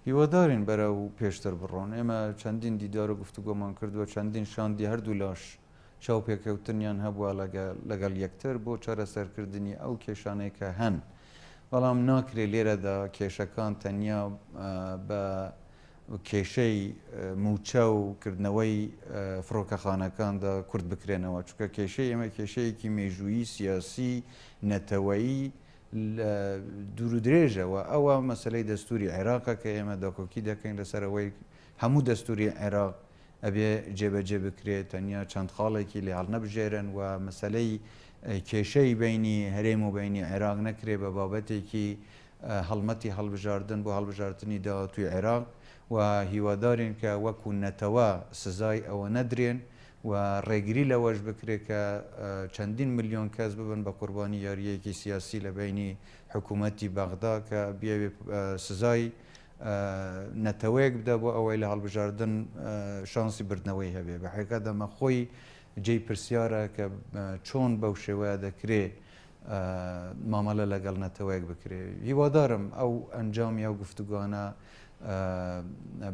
هیوادارین بەرەو پێشتر بڕۆن. ئێمە چەندین دیدار و گفتوگۆمان کردووە، چەندین شاندی هەردوو لاش چاوپێکەوتنیان هەبووە لەگەڵ یەکتر بۆ چارەسەرکردنی ئەو کێشانەی کە هەن. بەڵام ناکرێ لێرەدا کێشەکان تەنیا بە کێشەی مووچە و کردنەوەی فڕۆکەخانەکاندا کورت بکرێنەوە، چونکە کێشەی ئێمە کێشەیەکی مێژوویی، سیاسی، نەتەوەیی دوورودرێژە و ئەوە مەسەلەی دەستووری عێراقە کە ئێمە داکۆکی دەکەین لەسەر ئەوەی هەموو دەستووری عێراق ئەبێ جێبەجێ بکرێت، تەنیا چەند خاڵێکی لێ هەڵنەبژێرن و مەسەلەی کێشەی بەینی هەرێم و بەینی عێراق نەکرێ بە بابەتێکی هەڵمەتی هەڵبژاردن بۆ هەڵبژاردنی داهاتووی عێراق و هیوادارین کە وەکو نەتەوە سزای ئەوە نەدرێن و ڕێگری لەوەش بکرێت کە چەندین ملیۆن کەس ببن بە قوربانی یارییەکی سیاسی لە بەینی حکوومەتی بەغدا کە بیەوێ سزای نەتەوەیەک بدا بۆ ئەوەی لە هەڵبژاردن شانسی بردنەوەی هەبێ. بە حەقیقەت ئەمە خۆی جێی پرسیارە کە چۆن بەو شێوەیە دەکرێ مامەلە لەگەڵ نەتەوەیەک بکرێ. هیوادارم ئەو ئەنجامی ئەو گفتوگۆانە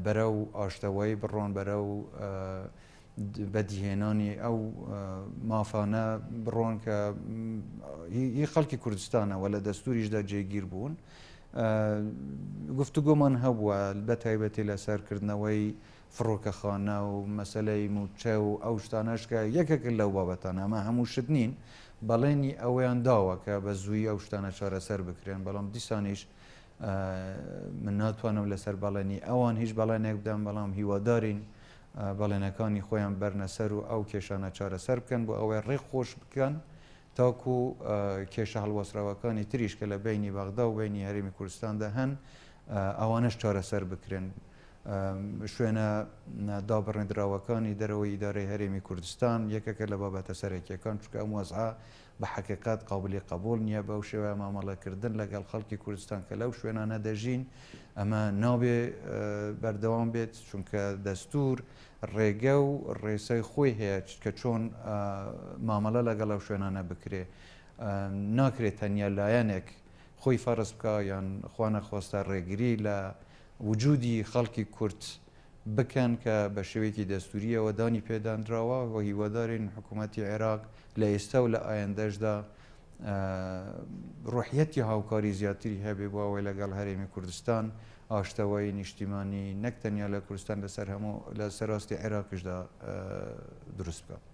بەرەو ئاشتەوایی بڕۆن، بەرەو بەدیهێنانی ئەو مافانە بڕۆن کە هی خەڵکی کوردستانە و لە دەستوریشدا جێگیر بوون. گفتوگۆمان هەبووە بە تایبەتی لەسەر کردنەوەی فڕۆکەخانە و مەسەلەی مووچە و ئەو شتانەش کە یەکێکن لەو بابەتانە، ئەمە هەموو شت نین، بەڵێنی ئەوەیان داوە کە بە زوویی ئەو شتانە چارەسەر بکرێن، بەڵام دیسانیش من ناتوانم لەسەر بەڵێنی ئەوان هیچ بەڵێنێک بدەم، بەڵام هیوادارین بەڵێنەکانی خۆیان بەرنە سەر و ئەو کێشانە چارەسەر بکەن بۆ ئەوەی ڕێ خۆش بکەن تاکو کێشە هەڵواسراوەکانی تریش کە لە بەینی بەغدا و بەینی هەرێمی کوردستاندا هەن ئەوانەش چارەسەر بکرێن. شوێنە دابڕێندراوەکانی دەرەوەی ئیدارەی هەرێمی کوردستان یەکێکە لە بابەتە سەرەکیەکان، چونکە ئەم وەزعە بە حەقیقەت قابلی قبوڵ نییە بەو شێوەیە مامەڵەکردن لەگەڵ خەڵکی کوردستان کە لەو شوێنانە دەژین، ئەمە نابێ بەردەوام بێت، چونکە دەستوور ڕێگە و ڕێسای خۆی هەیە کە چۆن مامەڵە لەگەڵ ئەو شوێنانە بکرێ. ناکرێت تەنیا لایەنێک خۆی فەرز بکا یان خوانەخواستە ڕێگری لە وجودی خەڵکی کورد بکەن کە بە شێوەیەکی دەستوورییەوە دانی پێدانراوە و هیوادارین حکوومەتی عێراق لە ئێستا و لە ئایندەشدا ڕۆحیەتی هاوکاری زیاتری هەبێ بۆ ئەوەی لەگەڵ هەرێمی کوردستان ئاشتەوایی نیشتیمانی نەک تەنیا لە کوردستان لەسەر هەموو لە سەراستی عێراقیشدا دروست بکات.